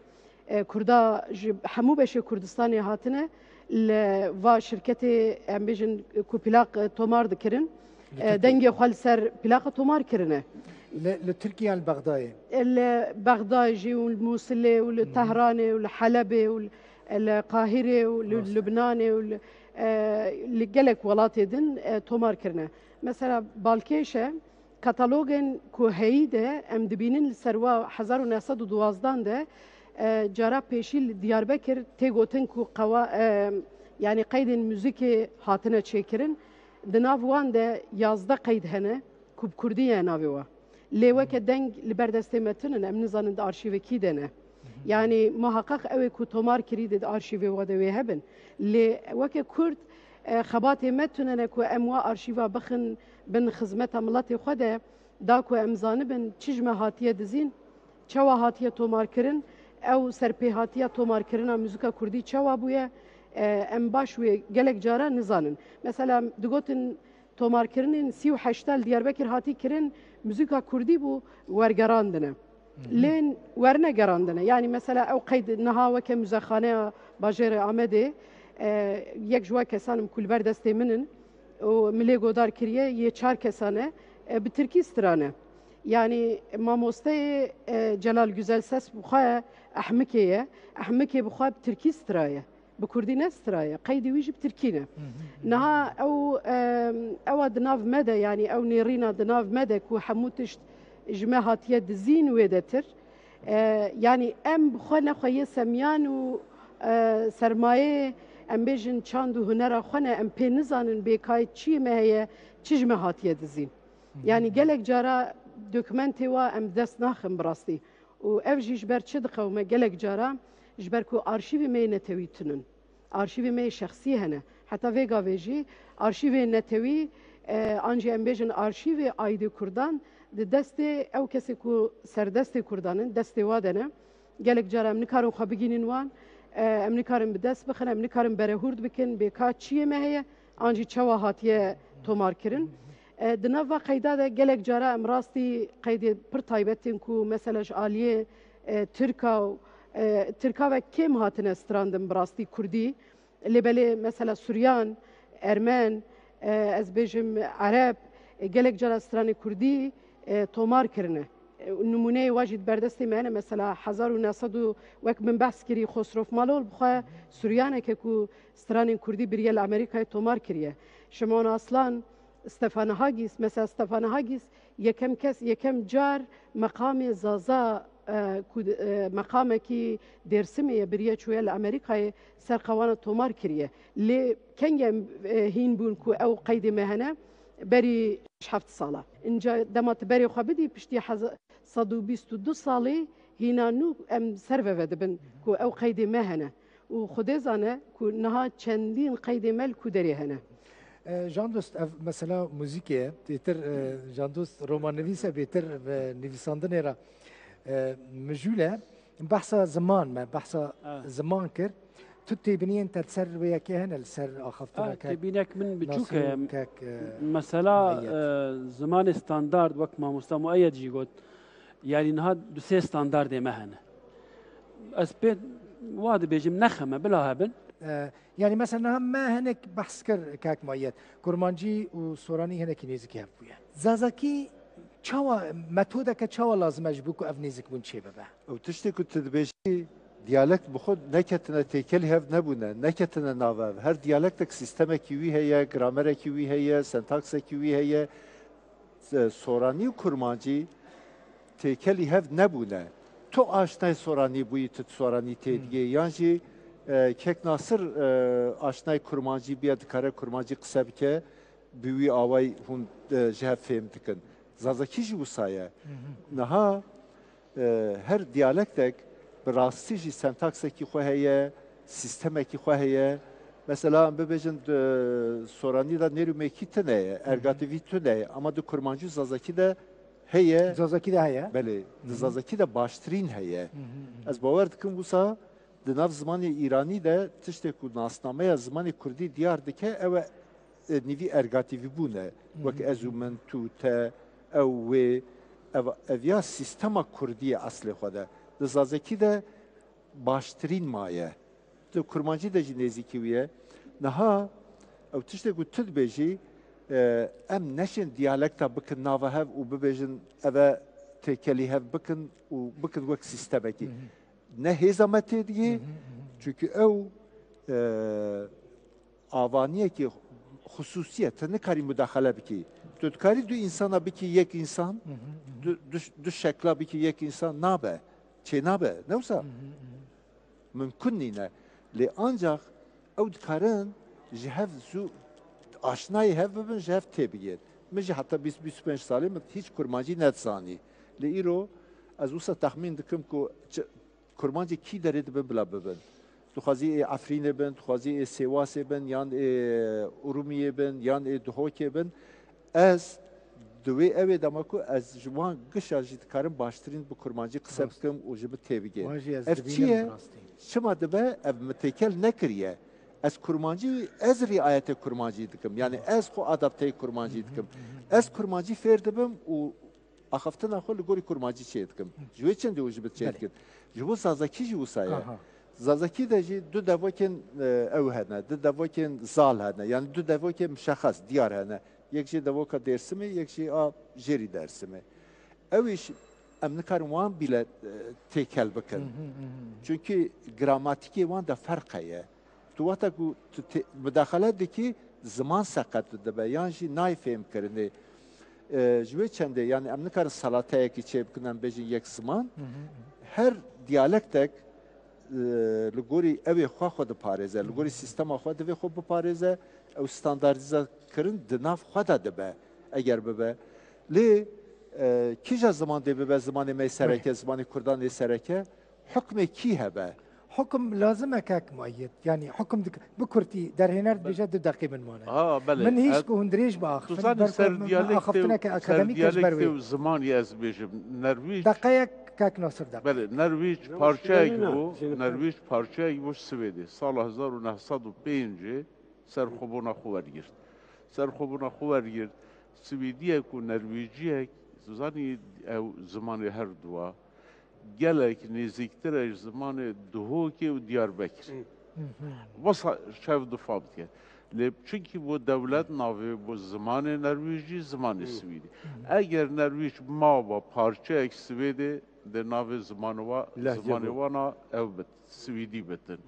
e, Kurda ji hemû beşê Kurdistanê hatine li va şirketê, em bêjin, ku plaq, e, tomar dikirin, Li e, Tirkiye. dengê xwe li ser plaqa tomar kirine. Li, li Tirkiye yan li Bexdayê? E, li Bexdayê jî û li Mûsilê û li Hı hı. Tehranê û li Helebê û li, e, li Qahirê û li Rast. Lubnanê û li, e, li gelek welatê din, e, tomar kirine. Mesela balkêş e, katalogên ku heyî de em dibînin li ser wa hezar û neh sed û duwazdan de, e, cara pêşî li Diyarbekir tê gotin ku qewa-, e, yanî qeydên muzîkê hatine çêkirin. Di nav wan de yazdeh qeyd hene ku bi kurdî ye navê wa. Lê weke deng li ber destê me tune ne, em nizanin di arşîvê kî de ne. Yanî muheqeq ew ê ku tomar kirî di, di arşîvê we de wê hebin. Lê weke kurd, e, xebatê me tune ne ku em wa arşîva bixin bin xizmeta miletê xwe de, da ku em zanibin çi ji me hatiye dizîn, çawa hatiye tomarkirin, ew serpêhatiya tomarkirina muzîka kurdî çawa bûye, e, em baş wê gelek cara nizanin. Mesela digotin tomarkirinên sî û heşta li Diyarbekir hatî kirin, muzîka kurdî bû, wergerandine. Lê wernegerandine. Yanî mesela ew qeyd niha weke Muzexaneya Bajêrê Amedê, e, yek ji wa kesan im ku li ber destê min in û min lê godar kiriye, yê çar kesan e, e, bi tirkî strane. Yanî mamosteyê, e, Celal Güzelses bi xwe Ehmikê ye. Ehmikê bi xwe bi tirkî straye. Bi kurdî ne straye. Qeydî wî jî bi tirkî ne. Niha ew, e, ewa di nav me de, yanî ew nêrîna di nav me de ku hemû tişt ji me hatiye dizîn wê de tir. E, yanî em bi xwe ne xwe yê semiyan û, e, sermayê, em bêjin çand û hunera xwe ne, em pê nizanin bêkayê çiyê me heye, çi ji me hatiye dizîn. Yanî gelek cara dokumentê wa em dest naxin bi rastî. Û ev jî ji ber çi diqewime gelek cara? Ji ber ku arşîvê me yê netewî tune ne. Arşîvê me yê şexsî hene. Heta vê gavê jî arşîvê netewî, e, an jî em bêjin arşîvê aîdê kurdan di destê ew kesê ku serdestê kurdan in, destê wa de ne. Gelek cara em nikarin xwe bigînin wan, e, em nikarin bi dest bixin, em nikarin berehûrd bikin, bêka çiyê me heye, an jî çawa hatiye tomarkirin. E, di nav va qeyda de gelek cara em rastî qeydê pir taybet tên ku mesela ji aliyê, e, Tirka û, e, Tirka ve kêm hatine strandin bi rastî kurdî. Lê belê mesela Suryan, Ermen, e, ez bêjim Ereb, e, gelek cara stranê kurdî, e, tomar kirine. E, nimûneyê wa jî di berdestê me hene, mesela hezar û neh sed û, wek min behs kirî, Xosrof Malol bi xwe Suryaneke ku stranên kurdî biriye li Amerîkayê tomar kiriye. Şimon Aslan, Stefan Hagis, mesela Stefan Hagis yekem kes, yekem car meqamê Zaza, e, ku, e, meqamekî Dêrsimê ye, biriye çûye li Amerîkayê ser qewana tomar kiriye. Lê kengê em, e, hîn bûn ku ew qeydê me hene, berî heft sala. Înca dema tu berê xwe bidî piştî heza-, sed û bîst û du salê hîna nû em ser ve vedibin ku ew qeydê me hene. Û Xwedê zane ku niha çendîn qeydê me li ku derê hene. E, Jandost, ev mesela muzîkê ye. Bêtir, e, Jandost romannivîs e, bêtir, e, nivîsandinê re, e, mijûl e. Behsa ziman me, behsa Ha. ziman kir. Tu têbîniyên te li ser wê yekê hene, li ser axaftina Ha, kek têbînek min biçûk Nasîr e. û kek, e, Mesela, Meyet. e, zimanê standard, wek mamosta Mueyed jî got, yanî niha du sê standardê me hene. Ez pê wa dibêjim, nexeme, bila hebin. E, yanî mesela niha me hinek behs kir kek Mueyed. Kurmancî û soranî hinekî nêzîkî hev bûye. Zazakî çawa, metodeke çawa lazim e ji bo ku ev nêzîkbûn çêbibe? Ew tiştê ku tu dibêjî, diyalekt bi xwe neketine têkelî hev nebûne, neketine nav hev. Her diyalektek sîstemekî wî heye, gramerekî wî heye, sentaksekî wî heye. E, soranî û kurmancî têkelî hev nebûne. Tu aşnayê soranî bûyî, tu soranî têdigê, Hmm. yan jî, e, kek Nasir, e, aşnayê kurmancî bûye, dikare kurmancî qise bike, bi wî awayî hûn, e, ji hev fêm dikin. Zazakî jî wisa ye. Hı hı. Niha, e, her diyalektek bi rastî jî sentaksekî xwe heye, sîstemekî xwe heye. Mesela, em bibêjin, di soranî de nêr û mêkî tune ye, Hı hı. ergativî tune ye, ama di kurmancî û zazakî de heye. Zazakî de heye. Belê, di Hı hı. zazakî de baştirîn heye. Hı hı, hı hı. Ez bawer dikim wisa di nav zimanê îranî de tiştê ku nasnameya zimanê kurdî diyar dike, ew e, e, nîvî ergativî bûne. Wek Hı hı. ez û min, tu, te, ew, wê, ev, ev ya sîstema kurdî ye eslê xwe de. Di zazakî de baştirîn maye. Di kurmancî de jî nêzîkî wî ye. Niha ew tiştê ku tu dibêjî, e, em neşên diyalekta bikin nava hev û bibêjin ev e têkelî hev bikin û bikin wek sîstemekî. Hı hı. Ne hêza me tê digê, Hı hı, hı hı. çünkü ew, e, avaniyekî xusûsî ye. Tu nikarî mudaxele bikî. Tu dikarî du însana bikî yek însan, du, du, du şekla bikî yek însan, nabe. Çênabe. Ne wisa? Mimkun nîne. Lê ancax ew dikarin ji hev zû aşnayê hev bibin, ji hev têbigihên. Min jî heta bîst, bîst û pênc salê min hîç kurmancî nedizanî. Lê îro ez wisa texmîn dikim ku çi, kurmancê kî derê dibin bila bibin. Tu xwazî ê Efrînê bin, tu xwazî ê Sêwasê bin, yan ê Urumiyê bin, yan ê Duhokê bin. Ez di wê ewê de me ku ez ji wan gişa jî dikarim baştirîn bi kurmancî qise bikim û ji min têbigê. Wan jî ez Ev çi dibînim ye? Bi rastî. Çima dibe? Ev min têkel nekiriye. Ez kurmancî, ez riayetê kurmancî dikim. Yani ez xwe adapteyê kurmancî dikim. Ez kurmancî fêr dibim û axaftina xwe li gorî kurmancî çê dikim. Ji wê çendê û ji min çê Belê. Dikin. Ji bo zazakî jî wisa ye. Aha. Zazakî de jî du devokên, e, ew hene, du devokên zal hene. Yani du devokên mişexes, diyar hene. Yek jî devoka Dêrsimê, yek jî a jêrî Dêrsimê. Ew îş em nikarin wan bîle, e, têkel bikin. Hı hı, hı hı. Çünkü gramatîkê wan de ferq heye. Tu wexta ku tu tê-, mudaxele dikî, ziman seqet dibe, yan jî nayê fêhmkirinê. E, ji wê çendê, yani em nikarin selateyekî çêbikin, em bêjin yek ziman. Hı hı. Her diyalektek, e, li gorî ewê xwe xwe diparêze, li gorî sîstema xwe divê xwe biparêze, ew standardîze kirin di nav xwe de dibe, eger bibe. Lê, e, kîja ziman dê bibe zimanê me yê sereke, zimanê Kurdan yê sereke? Hukmê kî hebe? Hukum lazim e kek Mueyyid. Yani hukum dik-, bi kurtî derhêner dibêje du deqî min mane. Ha, belê. Min hîş ku hûn dirêj biaxifin, tu zanî, ber ku ser min, min diyalekte axiftineke û, ser akademîk ez ber diyalekte wê. Û zimanî ez bêjim. Nervîc. Deqeyek kek Nasir deqe. Belê, Nervîc parçeyek bû, Nervîc parçeyek bû Swêdê. Sala hezar û neh sed û pêncî serxwebûna xwe wergirt. Serxwebûna xwe wergirt. Swêdiyek û Nervîciyek, tu zanî ew zimanê her dua. Gelek nêzîktir e ji zimanê Duhokê û Diyarbekirê. Hı. Hı hı. Wisa çev difam dike. Lê çunkî bo dewlet navê bo zimanê Nerwîjî, zimanê Hı. Swîdî. Hı. Eger Nerwîj maba parçeyek Swêdê, dê navê zimanê wa, Lehçe zimanê bû. Wana ew bit, Swîdî bitin. Hı.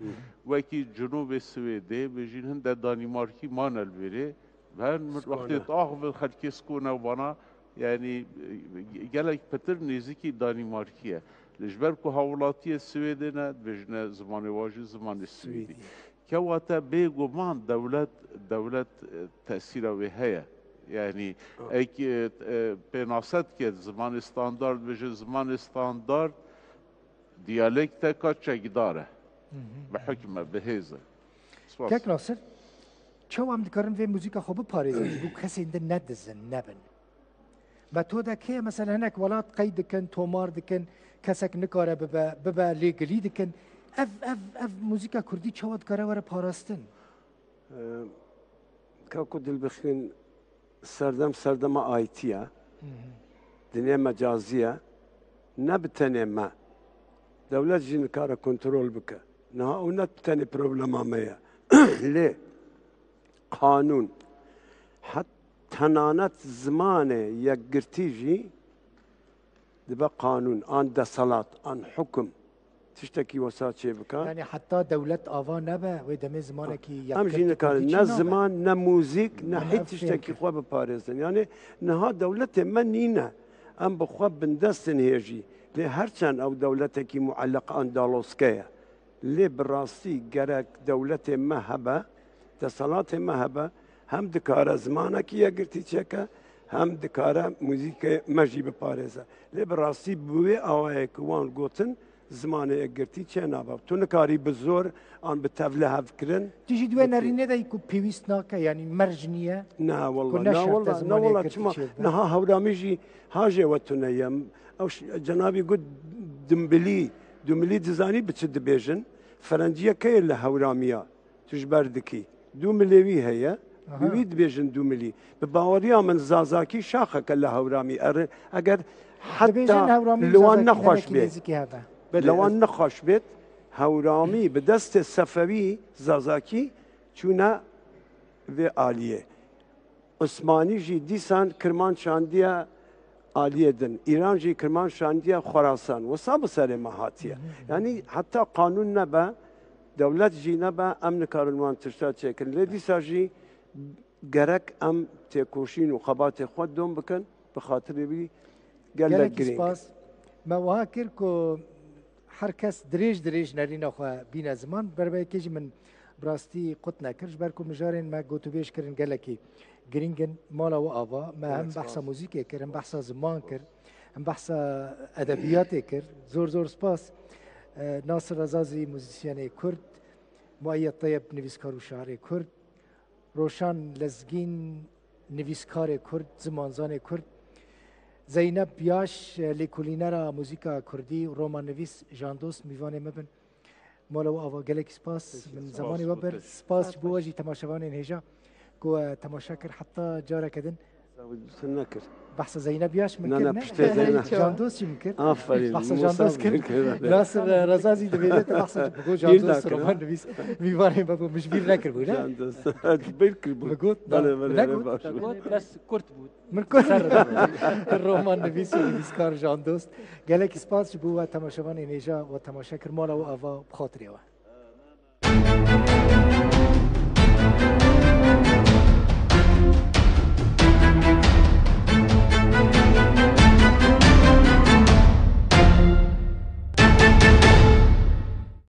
Wekî Cinûbê Swêdê, bêjîn hinde Danîmarkî mane li vêrê, Her min Skone. Wextê tu axivin xelkê Skone vana, yanî, e, gelek pitir nêzîkî Danîmarkî ye. Lê ji ber ku hawlatiyê Swêdê ne, dibêjine zimanê wa jî zimanê Swêdî. Swêdî. Kewate bêguman dewlet, dewlet, e, tesîra wê heye. Yanî, Ha. ek, e, e, pênase dike, zimanê standard dibêje, zimanê standard diyalekteka çekdar e. Hı hı. Bi hukm e, bi hêz e. Spas. Kek Nasir, çawa em dikarin vê muzîka xwe biparêzin ji bo kesên din nedizin, nebin? Metodek heye, mesela hinek welat qeyd dikin, tomar dikin, kesek nikare bibe, bibe lêgilî dikin. Ev, ev, ev muzîka kurdî çawa dikare were parastin? Ee, Kako Dilbixwîn, serdem serdema I T ye. Hı hı. Dinyê mecazî ye. Ne bi tenê me. Dewlet jî nikare kontrol bike. Niha ew ne tenê problema me ye. Lê qanûn, het tenanet zimanê yekgirtî jî dibe qanûn, an deselat, an hukum. Tiştekî wesa çêbike. Yani heta dewlet ava nebe, wê demê zimanekî Em jî yekgirtî nikarin kurdî ne çi nabe? Ziman, ne muzîk, ne Em hîç ev tiştekî fêm xwe biparêzin. Yani niha dewletê me nîne. Em bi xwe bindest in hê jî. Lê her çend ew dewletekî muelleq an daloske ye. Lê bi rastî gerek dewletê me hebe, deselatê me hebe, hem dikare zimanekî yekgirtî çêke, hem dikare muzîkê me jî biparêze. Lê bi rastî bi wê awayê ku wan gotin, zimanê yekgirtî çênabe. Tu nikarî bi zor an bi tevlihevkirin Tu jî di wê bikî. Nerînê de yî ku pêwîst nake, yanî merc niye? Na, ku wela, na, neşert e wela, na, zimanê wela, yekgirtî çima? Çêbibe. Niha Hewramî jî hajê we tune ye. Ew ş-, cenabî got dumbilî. Dumbilî dizanî bi çi dibêjin? Ferenciyeke ye li Hewramiya. Tu ji ber dikî. Dû milê wî heye. Aha. Bi wî dibêjin dû milî. Bi baweriya min zazakî şaxeke li Hewramî. Er-, eger Dibêjin heta Hewramî li wan zazakî nexweş demekî bê. Nêzîkî heve. Belê, Li wan ez nexweş bêt, Hewramî bi destê Sefewî zazakî çûne vê aliyê. Osmanî jî dîsan Kirmanc şandiye aliyê din. Îran jî Kirmanc şandiye Xorasan. Wisa bi serê me hatiye. Hı hı. Yanî heta qanûn nebe, Dewlet jî nebe, em nikarin wan tişta çêkin. Lê dîsa jî gerek em têkoşîn û xebatê xwe dom bikin, bi xatirê wî gelek Gelekî girîng. Spas. Me wiha kir ku her kes dirêj dirêj nerîna xwe bîne ziman. Berbeyekê jî min bi rastî qut nekir, ji ber ku mijarên me gotûbêj kirin gelekî girîng in. Mala we ava, me hem Gelek behsa spas. Muzîkê kir, hem behsa ziman kir, hem behsa edebiyatê kir. Zor zor spas. E, Nasir Rezazî, muzîsyenê Kurd, Muayyed Teyeb, nivîskar û şairê Kurd, Roşan Lezgîn, nivîskarê Kurd, zimanzanê Kurd, Zeynep Yaş, lêkolînera muzîka Kurdî û romannivîs Jandost mîvanê me bin. Mala we ava, gelekî spas. Min zemanê we bir. Spas ji bo we jî temaşevanên hêja ku we temaşe kir heta careke din. Sen nekir. Behsa Zeynep Yaş min Ne, kir, ne, ne? Piştê Zeynep. Jandost jî min kir. Aferin. Behsa Musa Jandost kir. Nasir, e, Rezazî divêrê te behsa ji bo Jandost roman nivîs. Mîvanê me bû, min ji bîr nekir bû, ne? Jandost. Bîr kir bû. Min got, Bele, bele, bele, baş. Bes kurt bû. Min kurt. Roman nivîs û nivîskar Jandost. Gelekî spas ji bo we temaşevanên hêja we temaşe kir. Mala we ava, bi xatirê we.